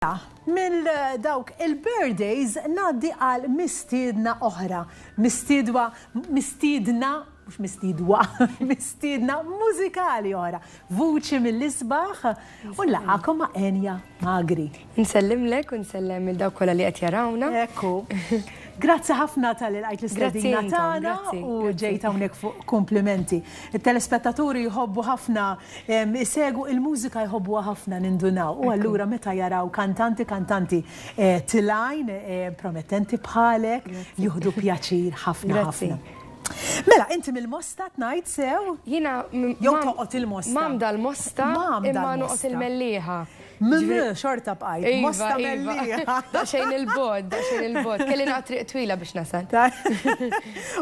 Minn dawk il-birthdays ngħaddi għal mistiedna oħra. Mistiedwa, mistiedna, mhux mistidwa, mistiedna mużikali oħra. Vuċi mill-isbaħ u nlaqgħakom ma' Enya Magri. Nsellimlek u nsellem lil dawk kollha li qed jarawna. Hekk hu. Grazzi ħafna talli lqajt l-istedina tagħna u ġejt hawnhekk fuq Kumplimenti. It-telespettaturi jħobbu ħafna isegwu il-mużika jħobbuha ħafna nindunaw u allura meta jaraw kantanti kantanti tilgħin promettenti bħalek jieħdu pjaċir ħafna ħafna. Mela, inti mill-Mosta tnajt sew? Jiena Jew toqgħod il-Mosta? Mgħammda l-Mosta imma noqgħod il-Mellieħa. Mm, xorta bqajt. Iva, Mosta iva. Mellieħa. Daqsxejn il-bogħod, daqsxejn il-bogħod. Kelli naqgħod triq twila biex nasal.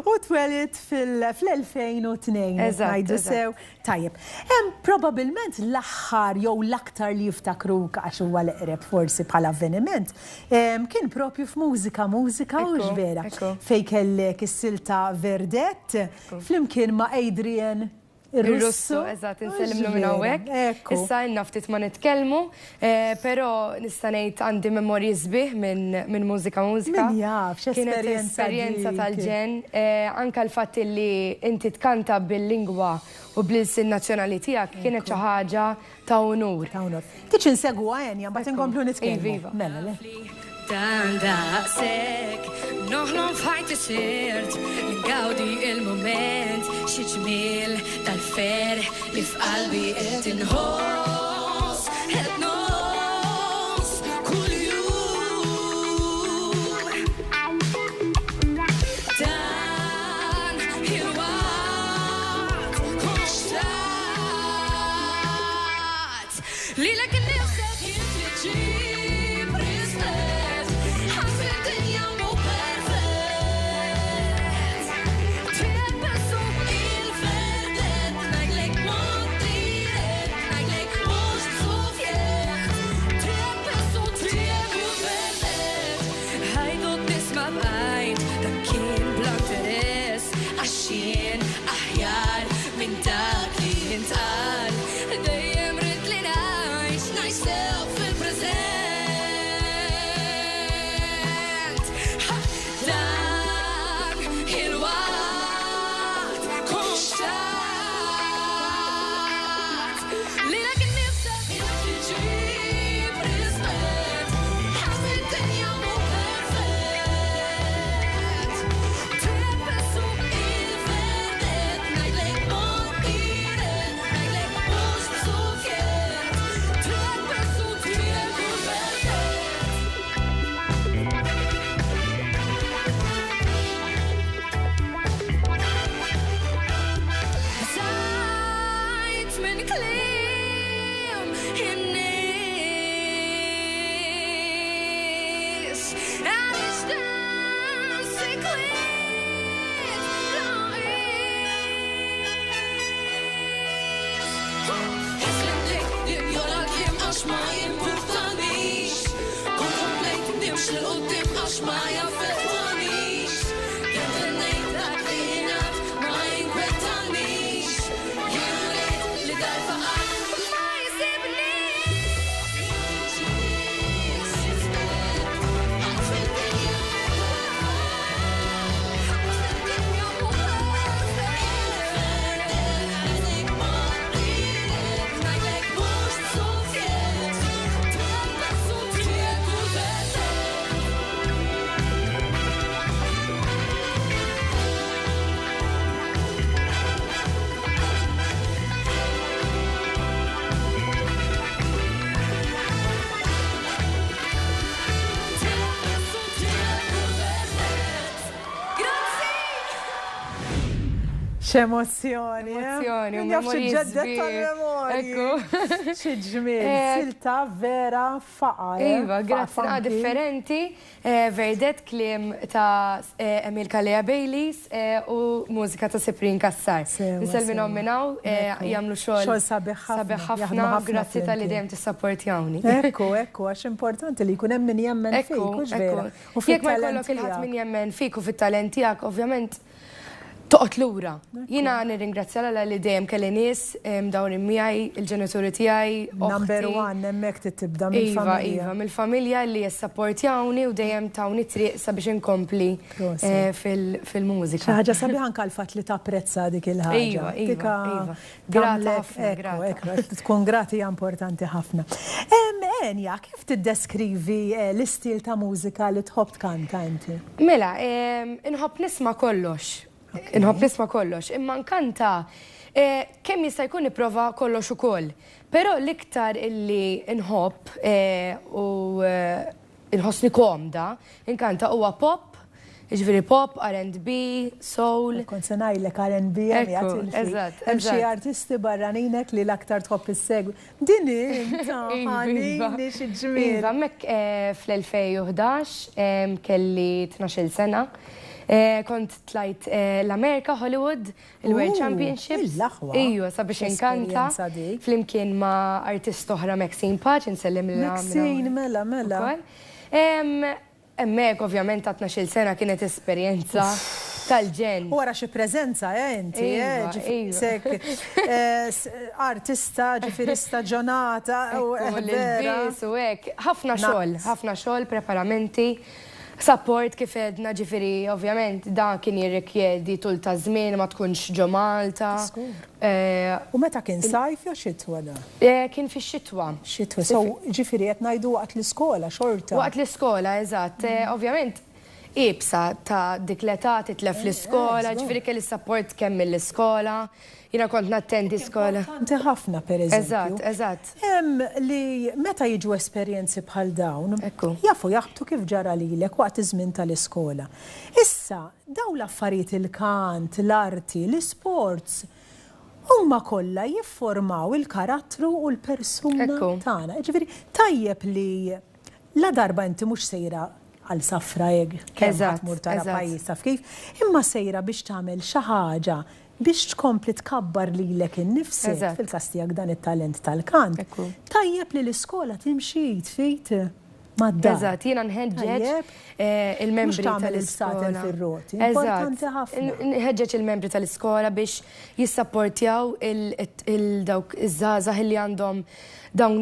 U twelidt fil-2002. Eżatt. Ngħidu sew. Tajjeb. Hemm probabbilment l-aħħar jew l-aktar li jiftakruk għax huwa l-eqreb forsi bħala avveniment, kien propju f'Mużika Mużika, hux vera? Fejn kellek is-silta Verdett flimkien ma' Adrian Ir-Russu, eżatt, insellimlu minn hawnhekk. Issa ilna ftit ma nitkellmu, però nista' ngħid għandi memorji sbieħ minn Mużika Mużika. Min jaf, x'esperjenza dik. Kienet esperjenza tal-ġenn. Anke l-fatt li inti tkanta bil-lingwa u bl-ilsien nazzjonali tiegħek kienet xi ħaġa ta' unur. Ta' unur. Tiġi nsegwuha Enya, mbagħad inkomplu nitkellmu. Iva, iva. Mela, le. Dan daqshekk noħlom f'ħajti sirt li ngawdi il-mument xi ġmiel tal-ferħ li f'qalbi qed inħoss qed ngħożż kuljum. Dan il-waqt hu xtaqt. Lilek innifsek int li ġġib rispett Ħadd fid-dinja mhu perfett Tebbes u il-verdett Ngħidlek mod dirett Ngħidlek mhux b'sufjett Tebbes u tieħu verdett Ħajdut nisma' bqajt Dak kien bla interess Għax jien aħjar minn dak li jintqal. Dejjem ridt li ngħix, ngħix sew fil-preżent. Ha! Dan il-waqt kun xtaqt lilek innifsek int li ġġib rispett. Ħadd fid-dinja mhu perfett. Tebbes u il-verdett ngħidlek mod dirett ngħidlek mhux b'sufjett Tebbes u tieħu l-verdett. Bżajt minn kliem in-nies għaliex dan sikwit bla qies. Islimlek ninjora l-kliem għax ma jimpurtanix. Kont komplejt nimxi 'l quddiem għax ma jaffettwanix. Kemm tennejt dak li jingħad ma jinkwetanix. Jien uriet li darba qatt ma jsibnix. X'emozzjoni! Eh? Emozzjoni, Min jaf xi ġeddet tal-memorji. Ekku. Xi ġmiel, eh, silta vera faqa. Eh? Iva, grazzi naqa differenti. Verdett kliem ta' Emil Calleja Baileys u mużika ta' Cyprian Cassar. Insellmilhom minn hawn, jagħmlu xogħol Xogħol sabiħ ħafna. Sabiħ ħafna, grazzi talli dejjem tissapportjawni. Ekku, ekku, għax importanti li jkun hemm min jemmen fik, hux vera? Ekku, ekku. Jekk ma jkollok il-ħadd min jemmen fik u fit-talent tiegħek, ovvjament. Toqgħod lura. Jiena nirringrazzja 'l Alla li dejjem kelli nies mdawrin miegħi, il-ġenituri tiegħi, oħti. Number one hemmhekk trid tibda mill-familja. Iva, iva, mill-familja li jissapportjawni u dejjem tawni t-triq sabiex inkompli fil-mużika. Xi ħaġa sabiħa anke l-fatt li tapprezza dik il-ħaġa. Iva, iva, iva. Grata ħafna, grata. Ekku, ekku, tkun grata hija importanti ħafna. Enya, kif tiddeskrivi l-istil ta' mużika li tħobb tkanta inti? Mela, inħobb nisma' kollox. Inħobb nisma' kollox, imma nkanta kemm jista' jkun nipprova kollox ukoll. Però l-iktar illi nħobb u nħossni komda nkanta huwa pop, jiġifieri pop, R&B, soul. Kont se ngħidlek R&B hemm jagħti l-fil. Eżatt, Hemm xi artisti barranin hekk li l-aktar tħobb issegwi. Din hi int, ħanini xi ġmiel. Iva, hemmhekk fl-2011 kelli tnax-il sena. Kont tlajt l-Amerika, Hollywood, il-World Championships. Il-aħwa. Ijwa, sabiex inkanta. Flimkien ma' artista oħra Maxine Pace, insellimlha. Maxine, mela, mela. Hemmhekk ovvjament ta' 12-il sena kienet esperjenza tal-ġenn. U ara xi preżenza, eh, inti, eh, ġifieri sek artista, ġifieri staġonata u vera. L-ilbies u hekk. Ħafna xogħol, ħafna xogħol, preparamenti, support kif għedna, ġifieri ovvjament dan kien jirrikjedi tul ta' żmien ma tkunx ġo Malta. Żgur. U meta kien sajf jew xitwa dan? Kien fix-xitwa. Xitwa, so ġifieri qed ngħidu waqt l-iskola xorta. Waqt l-iskola, eżatt. Ovvjament iebsa ta' dik l-età titlef l-iskola, ġifieri kelli support kemm mill-iskola, jiena kont nattendi skola. Importanti ħafna pereżempju. Eżatt, eżatt. Li meta jiġu esperjenzi bħal dawn, jafu jaħbtu kif ġara lilek waqt iż-żmien tal-iskola. Issa, Dawn l-affarijiet il-kant, l-arti, l-isports, huma kollha jifformaw il-karattru u l-persuna tagħna. Jiġifieri tajjeb li ladarba inti mhux sejra għal safra hekk kemm ħa tmur tara pajjiż taf kif, imma sejra biex tagħmel xi ħaġa biex tkompli tkabbar lilek innifsek, fil-każ tiegħek dan it-talent tal-kant, tajjeb li l-iskola timxi id f'id mad-dar. Eżatt, jiena nħeġġeġ il-membri tal-iskola. fir-roti. Importanti ħafna. Nħeġġeġ il-membri tal-iskola biex jissapportjaw il-dawk iż-żgħażagħ li għandhom dawn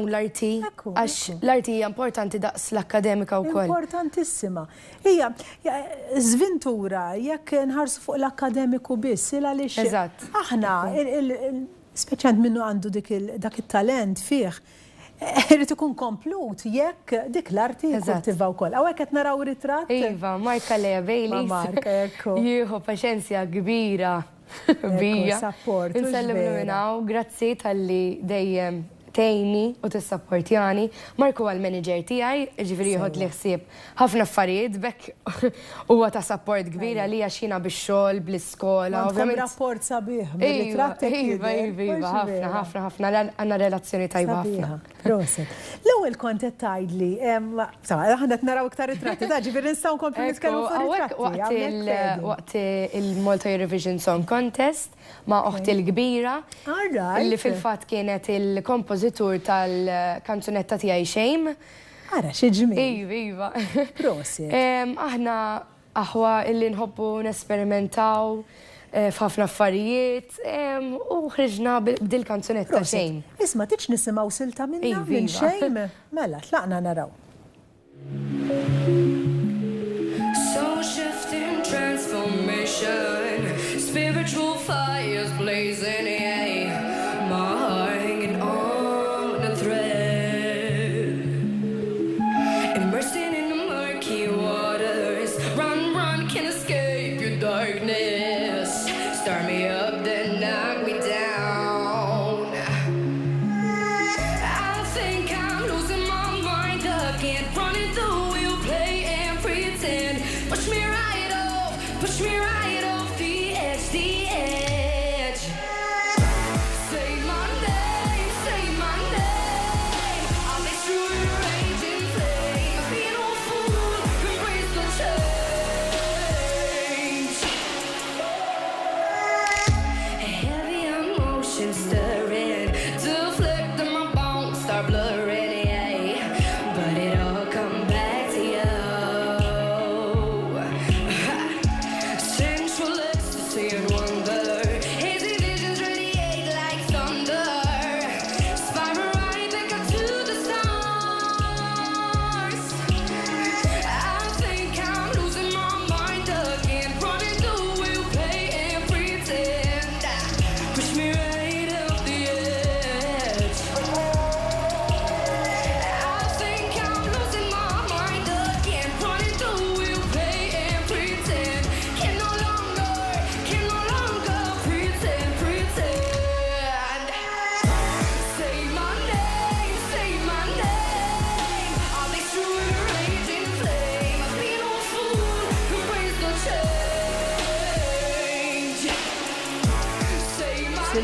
l-arti. Għax l-arti hija importanti daqs l-akkademika wkoll. Importantissima. Hija żvintura jekk nħarsu fuq l-akkademiku biss, il għaliex aħna, speċjalment minnu għandu dak it-talent fih, irid ikun komplut jekk dik l-arti jikkultiva wkoll. Hawnhekk qed naraw ritratt. Iva, Mark Calleja Baileys. Ma' Mark, ekku. Jieħu paċenzja kbira bija. Support. Insellimlu minn hawn, grazzi talli dejjem tgħinni u tissapportjani. Mark huwa l-manager tiegħi, jiġifieri jieħodli ħsieb ħafna affarijiet, b'hekk huwa ta' support kbir għalija għax jiena bix-xogħol, bl-iskola. Għandkom rapport sabiħ mir-ritratt hekk jidher. Iva, iva, iva, ħafna, ħafna, ħafna, għandna relazzjoni tajba ħafna. Proset. L-ewwel kont qed tgħidli, insomma, aħna qed naraw iktar ritratti, ta' ġifieri nistgħu nkomplu nitkellmu fuq ir-ritratti. Waqt il-Malta Eurovision Song Contest, ma' oħti l-kbira, li fil-fatt kienet il-kompożitur tal-kanzunetta tiegħi Shame. Ara xi ġmiel. Iva, iva. Prosit. Aħna aħwa illi nħobbu nesperimentaw f'ħafna affarijiet u ħriġna b'dil-kanzunetta Shame. Isma' tridx nisimgħu silta minnha minn Shame? Mela, tlaqna naraw. Soul shifting transformation Spiritual fires blazing yeah My heart hanging on a thread Immersing in the murky waters Run, run, can't escape your darkness Start me up, then knock me down I think I'm losing my mind again Running the wheel, play and pretend Push me right off, push me right off the edge, the edge Say my name, say my name I'll be through your raging flame Be no fool, embrace the change Heavy emotions stirring Deflect and my bones start blurring, yeah. But it all come back to you. Sensual ecstasy.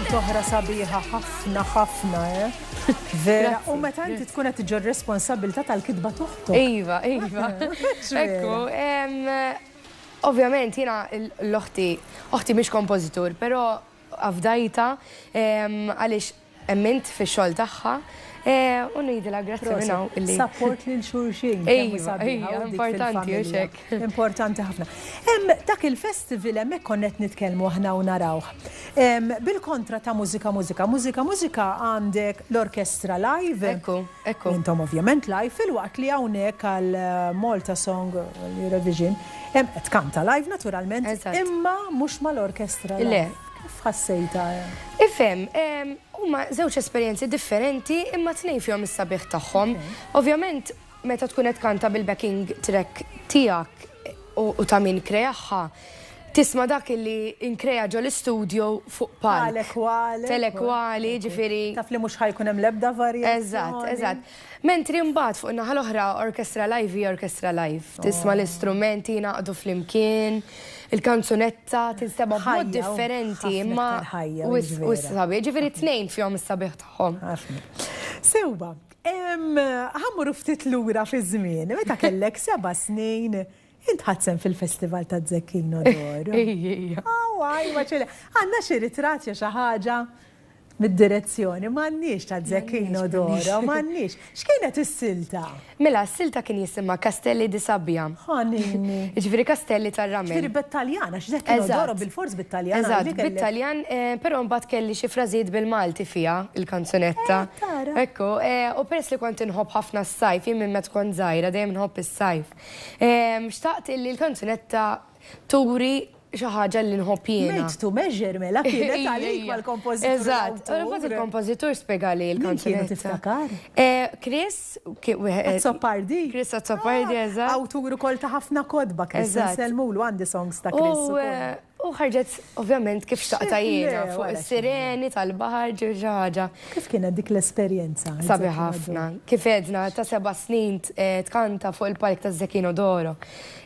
Silta oħra sabiħa ħafna ħafna, eh? Vera, u meta inti tkun qed iġġorr responsabbiltà tal-kitba t'oħtok. Iva, iva. Ekku, ovvjament jiena l-oħti, oħti mhix kompożitur, però afdajtha għaliex emmint fix-xogħol tagħha u ngħidilha grazzi minn hawn illi. Support lil xulxin. Iva, iva, importanti hux hekk. Importanti ħafna. Dak il-festival hemmhekk konna qed nitkellmu aħna u narawh. Bil-kontra ta' Mużika Mużika, Mużika Mużika għandek l-orkestra live. Ekku, ekku. Intom ovvjament live filwaqt li hawnhekk għal Malta Song Eurovision qed tkanta live naturalment imma mhux mal-orkestra live. Le. Kif ħassejtha? Ifhem, huma żewġ esperjenzi differenti imma tnejn fihom is-sabiħ tagħhom. Ovvjament meta tkun qed tkanta bil-backing track tiegħek u ta' min kreaha, tisma' dak li nkrea ġo l-istudio fuq palk. Tale kwale. Tale kwale, ġifieri. Taf li mhux ħa jkun hemm l-ebda varjazzjoni. Eżatt, eżatt. Mentri mbagħad fuq in-naħa l-oħra orkestra live hi orkestra live. Tisma' l-istrumenti jingħaqdu flimkien, il-kanzunetta tinstema' b'mod differenti imma wisq sabiħ. Ġifieri t-tnejn fihom is-sabiħ tagħhom. Sewwa, ħa mmorru ftit lura fiż-żmien, meta kellek seba' snin, int ħadt sehem fil-festival ta' Zecchino d'Oro. Ejja. Għandna xi ritratt jew xi ħaġa? Mid-direzzjoni, m'għandniex ta' Zecchino d'Oro, m'għandniex. X'kienet is-silta? Mela, s-silta kien jisimha Castelli di Sabbia. Ħanini. Jiġifieri Castelli tar-Ramel. Jiġifieri bit-Taljan, għax Zecchino d'Oro bilfors bit-Taljan. Eżatt, bit-Taljan, però mbagħad kelli xi frażijiet bil-Malti fiha, il-kanzunetta. Tara. Ekku, u peress li kont inħobb ħafna s-sajf, jien minn meta kont żgħira dejjem inħobb is-sajf. Xtaqt illi l-kanzunetta turi xi ħaġa li nħobb jiena. Made to measure mela kienet għalik mal-kompożitur. Eżatt, u mbagħad il-kompożitur spjegali l-kanzunetta. Min kienu tiftakar? Chris. Azzopardi. Chris Azzopardi, eżatt. Awtur ukoll ta' ħafna kotba, Chris. Insellmulu għandi songs ta' Chris ukoll. U ħarġet ovvjament kif xtaqtha jiena fuq is-sireni tal-baħar ġifieri xi ħaġa. Kif kienet dik l-esperjenza? Sabiħ ħafna. Kif għedna ta' seba' snin tkanta fuq il-palk ta' Zecchino d'Oro.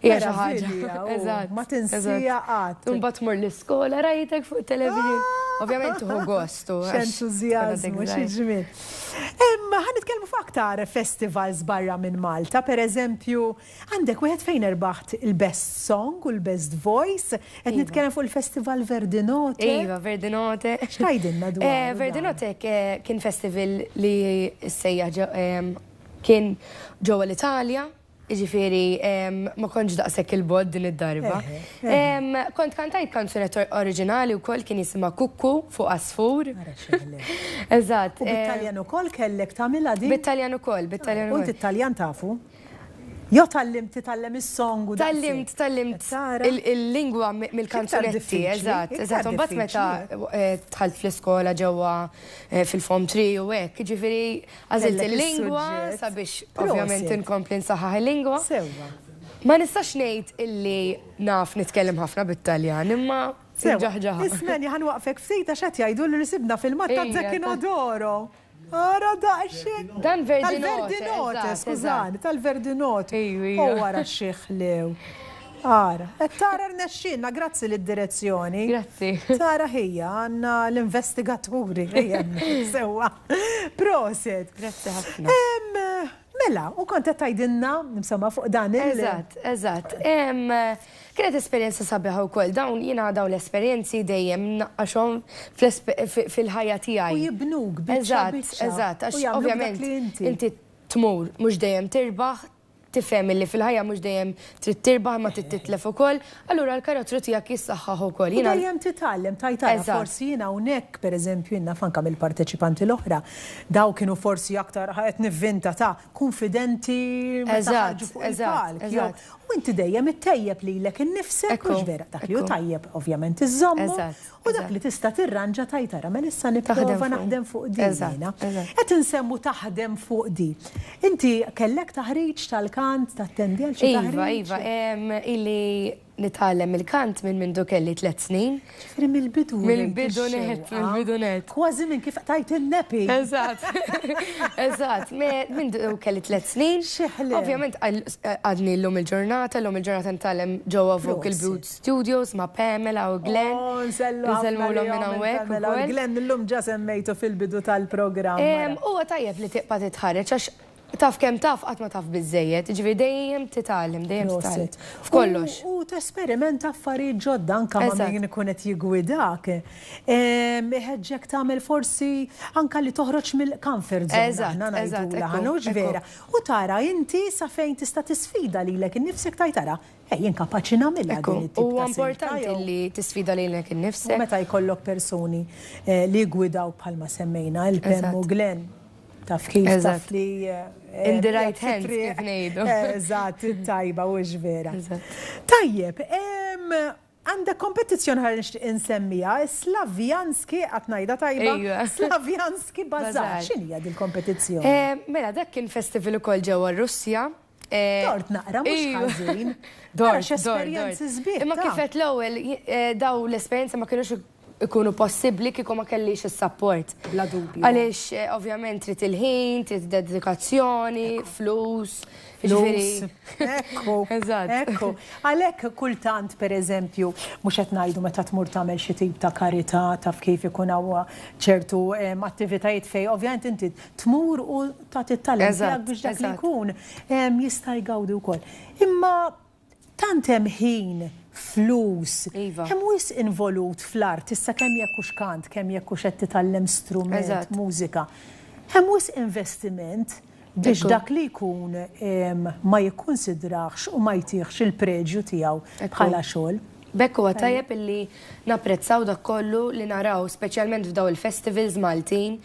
Hija xi ħaġa. Eżatt. Ma tinsieha qatt. U mbagħad tmur l-iskola rajtek fuq it-television. Ovvjament tieħu gost u. X'entużjażmu, xi ġmiel. Ħa nitkellmu fuq aktar festivals barra minn Malta, pereżempju, għandek wieħed fejn erbaħt il-Best Song u l-Best Voice, qed nitkellem fuq il-Festival Verdinote. Iva, Verdinote. X'tgħidilna dwaru? Verdinote kien festival li ssejjaħ kien ġewwa l-Italja. Jiġifieri ma kontx daqshekk 'il bogħod din id-darba. Kont kantajt kanzunetta oriġinali wkoll kien jisimha Kukku fuq għasfur. Ara x'ħelu. Eżatt. U bit-Taljan ukoll kellek tagħmilha din? Bit-Taljan ukoll, bit-Taljan ukoll. U inti t-Taljan tafu? Jew tgħallimt titgħallem is-song u daqshekk? Tgħallimt, tgħallimt il-lingwa mill-kanzunetti, eżatt, eżatt. U mbagħad meta dħalt fl-iskola ġewwa fil-Form 3 u hekk, jiġifieri Għażilt il-lingwa sabiex ovvjament inkompli nsaħħaħ il-lingwa. Sewwa. Ma nistax ngħid illi naf nitkellem ħafna bit-Taljan, imma nġaħġaħha. Ismeni ħa nwaqqfek ftit għax qed jgħiduli li sibna filmat ta' Zecchino d'Oro. Ara daqsxejn. Dan Verdinote. Tal-Verdinote, skużani, tal-Verdinote. U ara xi ħlew. Ara, qed tara rnexxielna, grazzi lid-direzzjoni. Grazzi. Tara ħija, għandna l-investigaturi sewwa. Prosit. Grazzi ħafna. Mela, u kont qed tgħidilna, insomma, fuq dan il- Eżatt, eżatt. Kienet esperjenza sabiħa wkoll. Dawn jiena dawn l-esperjenzi dejjem naqqaxhom fil-ħajja tiegħi. U jibnuk biċċa biċċa. Eżatt, eżatt. Għax ovvjament inti tmur mhux dejjem tirbaħ, Tifhem illi fil-ħajja mhux dejjem trid tirbaħ imma trid titlef ukoll, allura l-karattru tiegħek jissaħħaħ ukoll. U dejjem titgħallem, tgħid ara forsi jien hawnhekk, pereżempju jien naf anke mill-parteċipanti l-oħra, dawn kienu forsi aktar, qed nivvinta ta', kunfidenti meta ħarġu fuq il-palk jew u inti dejjem ittejjeb lilek innifsek, mhux vera, dak li hu tajjeb ovvjament iżżommu. U dak li tista' tirranġa tgħid ara mela issa nipprova naħdem fuq din jiena. Qed insemmu taħdem fuq di. Inti kellek taħriġ tal-kant, tattendi għal xi taħriġ? Iva, iva, ili nitgħallem il-kant minn mindu kelli tlett snin. Ġifieri mill-bidu Mill-bidu nett, mill-bidu nett. Kważi minn kif qtajt in-nappy. Eżatt. Eżatt, minn kelli tlett snin. Xi ħlejt. Ovvjament għadni llum il-ġurnata, llum il-ġurnata nitgħallem ġewwa Vocal Booth Studios ma' Pamela u Glenn. Oh, nsellmulhom minn hawnhekk ukoll. Glenn illum ġa semmejtu fil-bidu tal-programm. Huwa tajjeb li tibqa' titħarreġ għax taf kemm taf qatt ma taf biżżejjed, jiġifieri dejjem titgħallem, dejjem titgħallem. F'kollox. U tesperimenta affarijiet ġodda anke ma' min ikun qed jiggwidak. Iħeġġek tagħmel forsi anke li toħroġ mill-comfort zone aħna ngħidulha, hux vera? U tara inti sa fejn tista' tisfida lilek innifsek tgħid ara, ej jien kapaċi nagħmilha din it-tip ta' Huwa importanti li tisfida lilek innifsek. U meta jkollok persuni li jiggwidawk bħalma semmejna, il-Pam u Glenn, Taf kif, taf li. In the right hands, kif ngħidu. Eżatt, tajba, u vera. Tajjeb, għandek kompetizzjoni ħar nixtieq insemmija, Slavjanski, qatt ngħidha tajba? Slavjanski Bazaar. X'inhija dil-kompetizzjoni? Mela, dak kien festival ukoll ġewwa r-Russja. Dort naqra mhux ħażin. Dort, esperjenzi sbieħ. Imma kif għedt l-ewwel, daw l-esperjenzi ma kinux ikunu possibbli kieku ma kellix is-sapport. Bla dubju. Għaliex ovvjament trid il-ħin, trid dedikazzjoni, flus, jiġifieri. Ekku. Eżatt. Ekku. Għalhekk kultant pereżempju, mhux qed ngħidu meta tmur tagħmel xi tip ta' karità, taf kif ikun hawn ċertu attivitajiet fejn ovvjament inti tmur u tagħti t-talent tiegħek biex dak li jkun jista' jgawdi wkoll. Imma tant hemm ħin, flus, hemm wisq involut fl-art, issa kemm jekk hux kant, kemm jekk hux qed titgħallem strument, mużika. Hemm wisq investiment biex dak li jkun ma jikkunsidrahx u ma jtihx il-preġju tiegħu bħala xogħol. B'hekk huwa tajjeb illi napprezzaw dak kollu li naraw, speċjalment f'daw il-festivals Maltin,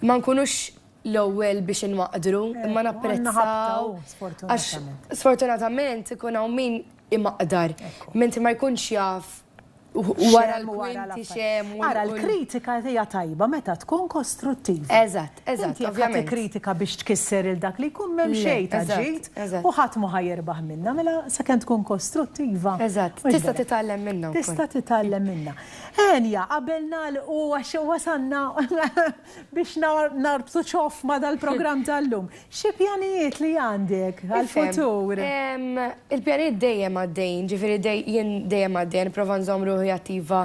ma nkunux l-ewwel biex inmaqdru, imma napprezzaw. Għax sfortunatament ikun hawn min imaqdar, mentri ma jkunx jaf wara l-kwinti x'hemm. Ara, l-kritika hija tajba meta tkun kostruttiva. Eżatt, eżatt. Inti jekk ħa tikkritika biex tkisser 'il dak li jkun m'hemm xejn ta' ġid u ħadd mhu ħa jirbaħ minnha, mela sakemm tkun kostruttiva. Eżatt, tista' titgħallem minnha wkoll. Tista' titgħallem minnha. Enya, qabel nagħlqu għax wasalna biex narbtu ċoff ma' dal-programm tal-lum. Xi pjanijiet li għandek għall-futur? Il-pjanijiet dejjem għaddejjin, ġifieri jien dejjem għaddejja nipprova nżomm ruħi attiva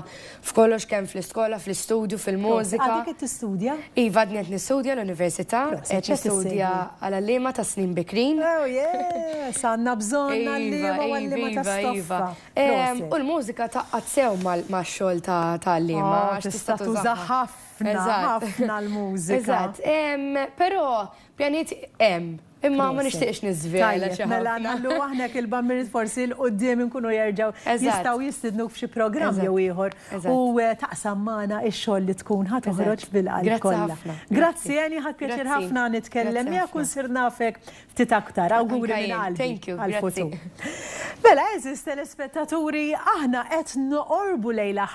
f'kollox kemm fl-iskola, fl-istudju, fil-mużika. Għadek qed tistudja? Iva, għadni qed nistudja l-università, qed nistudja għal għalliema ta' snin bikrin. Oh yes, għandna bżonn għalliema u għalliema ta' stoffa. U l-mużika tgħaqqad sew max-xogħol ta' għalliema għax tista' tuża ħafna ħafna l-mużika. Eżatt. Però pjanijiet hemm, imma ma nixtieqx niżvela xi ħaġa. Mela nħallu aħna hekk il-bambiniet forsi 'l quddiem inkunu jerġgħu jistgħu jistidnuk f'xi programm jew ieħor u taqsam magħna x-xogħol li tkun ħa toħroġ bil-qalb kollha. Grazzi Annie, ħadt pjaċir ħafna nitkellem miegħek u nsir nafek ftit aktar. Awguri minn qalbi għall-futur. Mela, għeżież telespettaturi, aħna qed noqorbu lejn l-aħħar.